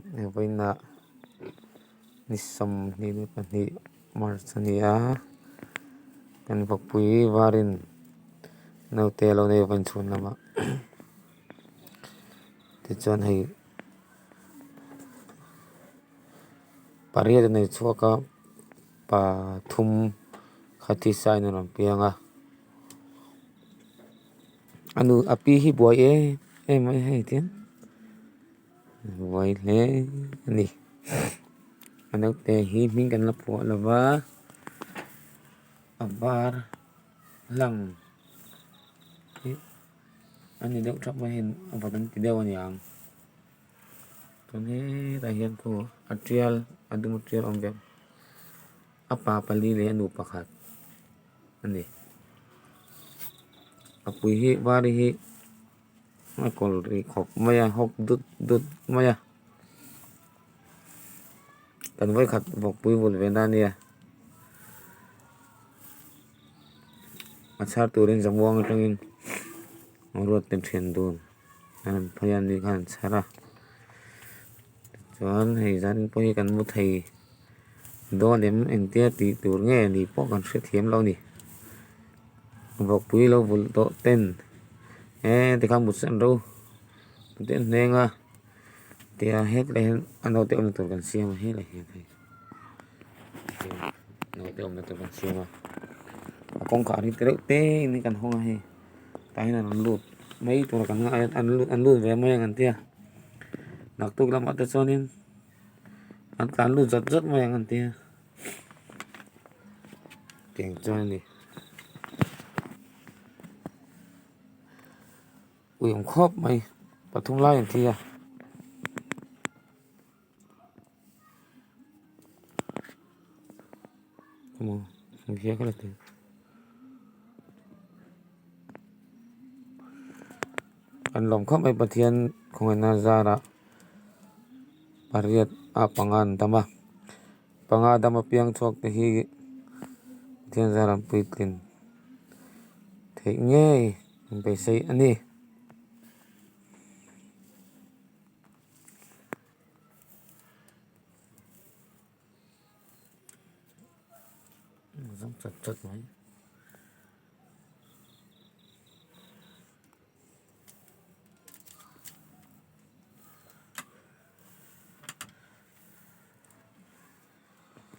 Vawiinah ni 22 March a ni a, kan vawkpui varin naute a lo nei a vawiin chhun lamah tichuan hei pariat a nei chhuak a pathum kha thisa in a rawn piang a. A nu a pi hi buai em em mai hei tin buai hle a ni a naute hi hming kan la phuah lo va a var hlang hi a ni deuh thap mai hei a vawt an ti deuh a niang chuan hetah hian khu a tial a dum a tial awm ve a pa pali leh a nu pakhat. a ni a pui hi var hi a kawr ri khawp mai a hawk dut dut mai a kan vawikhat vawkpui vul ve na ania a chhar turin zamuang atangin ruat te thian dun an rawn phei a ni khan an chhar a chuan hei zan pawh hi kan mu thei. Dawn em engtia tih tur nge ni pawh kan hrethiam lo a ni. Vawkpui lo vulh tawh ten he tikhan mut san ro te an hneng a tia hetlai hian a naute awmna tur kan siam a helai hian hei naute awmna tur kan siam a a kawngkhar hi te reuh te in kan hawng a hei tah hian an rawn lut mai tur kan nghah a an lut ve mai ang an tia naktuk lamah te chuanin. An tlan lut zawt zawt mai ang an ti a tiang chuan a ni ui awm khawp mai pathum lai an thi a. An lawm khawp mai Pathian khawngaihna zarah pariat a panga an dam a panga dam apiang chhuak te hi Pathian zarah an puitlin theih ngei an beisei a ni. Zawng chat chat mai.